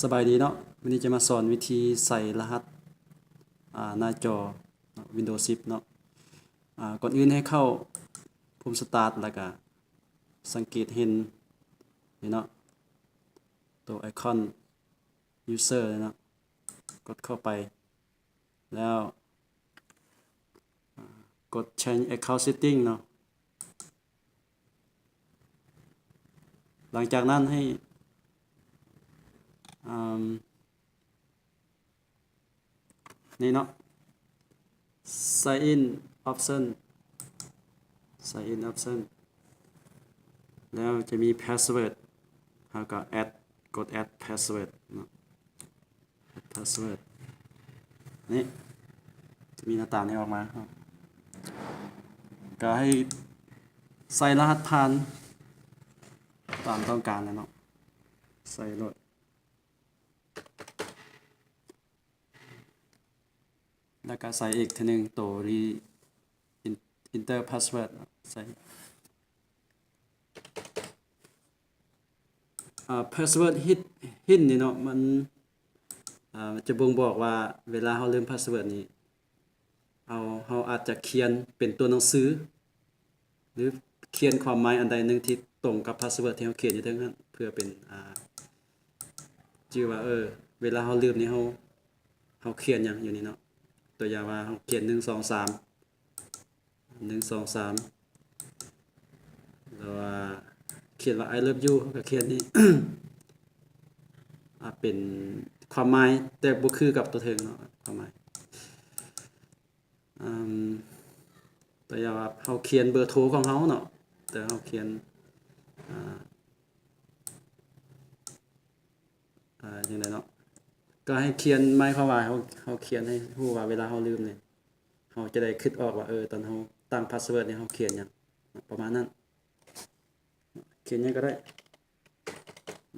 ສະບາຍດີເນາະ, ມື້ນີ້ຈະມາສອນວິທີໃສ່ລະຫັດ ອາ ໜ້າຈໍ Windows ສິບເນາະ. ອາ ກ່ອນອື່ນໃຫ້ເຂົ້າປຸ່ມ Start ແລ້ວກະສັງເກດເຫັນນີ້ເນາະ ໂຕໄອຄອນ User ເນາະ, ກົດເຂົ້າໄປ ແລ້ວ ອາ ກົດ Change Account Setting ເນາະ. ຫຼັງຈາກນັ້ນໃຫ້ ອາ ນີ້ເນາະ Sign in Option Sign in Option ແລ້ວຈະມີ Password ເຮົາກໍ Add ກົດ Add Password ເນາະ. Password ນີ້ ຈະມີໜ້າຕານີ້ອອກມາເນາະ, ກໍໃຫ້ໃສ່ລະຫັດຜ່ານຕາມຕ້ອງການແຫຼະເນາະ, ໃສ່ໂລດ ແລ້ວກໍໃສ່ອີກເທື່ອໜຶ່ງ ໂຕ Re Enter Password ໃສ່ ອາ password hint hint ນີ້ເນາະ ມັນ ອາ ຈະບົ່ງບອກວ່າເວລາເຮົາລືມ password ນີ້ ເຮົາ ເຮົາອາດຈະຂຽນເປັນຕົວໜັງສື ຫຼືຂຽນຄວາມໝາຍອັນໃດໜຶ່ງທີ່ຕົງກັບ password ທີ່ເຮົາຂຽນຢູ່ເທິງຫັ້ນ ເພື່ອເປັນ ອາ ຈື່ວ່າ ເອີ ເວລາເຮົາລືມນີ້ ເຮົາ ເຮົາຂຽນຫຍັງຢູ່ນີ້ເນາະ. ຕົວຢ່າງວ່າເຮົາຂຽນ ໜຶ່ງ ສອງ ສາມ ໜຶ່ງ ສອງ ສາມ ຫຼືວ່າຂຽນວ່າ I love you ເຮົາກໍຂຽນນີ້ ອາ ເປັນຄວາມໝາຍ ແຕ່ບໍ່ຄືກັບຕົວເທິງເນາະ ຄວາມໝາຍ ອາ ຕົວຢ່າງວ່າເຮົາຂຽນເບີໂທຂອງເຮົາເນາະ ແຕ່ເຮົາຂຽນ ອາ ອາ ຈັ່ງໃດເນາະ ກໍໃຫ້ຂຽນ ໝາຍຄວາມວ່າເຮົາ ເຮົາຂຽນໃຫ້ຮູ້ວ່າເວລາເຮົາລືມນີ້ ເຮົາຈະໄດ້ຄິດອອກວ່າ ເອີ ຕອນເຮົາຕັ້ງ password ນີ້ເຮົາຂຽນຫຍັງ ປະມານນັ້ນ. ຂຽນຫຍັງກໍໄດ້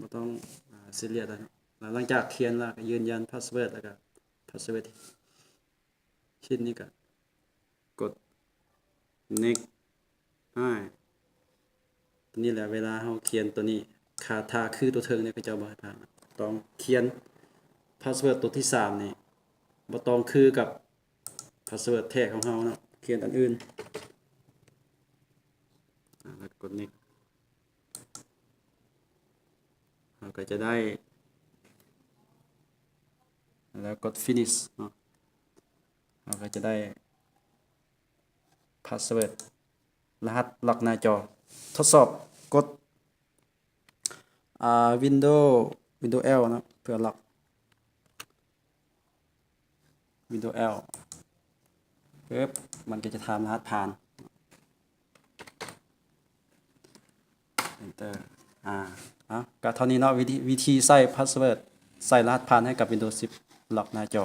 ບໍ່ຕ້ອງ ອາ ຊີຣຽສແລ້ວເນາະ. ແລ້ວຫຼັງຈາກຂຽນແລ້ວກໍຢືນຢັນ password ແລ້ວກໍ password hint ນີ້ກໍກົດ next ອາ ນີ້ແຫຼະ ເວລາເຮົາຂຽນຕົວນີ້ ຖ້າ ຖ້າຄືຕົວເທິງນີ້ ເຂົາເຈົ້າບໍ່ໃຫ້ຜ່ານ ຕ້ອງຂຽນ password ຕົວທີສາມນີ້ ບໍ່ຕ້ອງຄືກັບ password ແທ້ຂອງເຮົາເນາະ, ຂຽນອັນອື່ນ ອາ ແລ້ວກົດ next ເຮົາກໍຈະໄດ້ ແລ້ວກົດ finish ເນາະ, ເຮົາກໍຈະໄດ້ password ລະຫັດລັອກໜ້າຈໍ. ທົດສອບ ກົດ ອາ Windows Windows L ເນາະ ເພື່ອລັອກ Windows L ປຶບ ມັນກໍຈະຖາມລະຫັດຜ່ານ Enter ອາ ເອົາ ກໍເທົ່ານີ້ເນາະ ວິທີ ວິທີໃສ່ password ໃສ່ລະຫັດຜ່ານໃຫ້ກັບ Windows ສິບ ລັອກໜ້າຈໍ.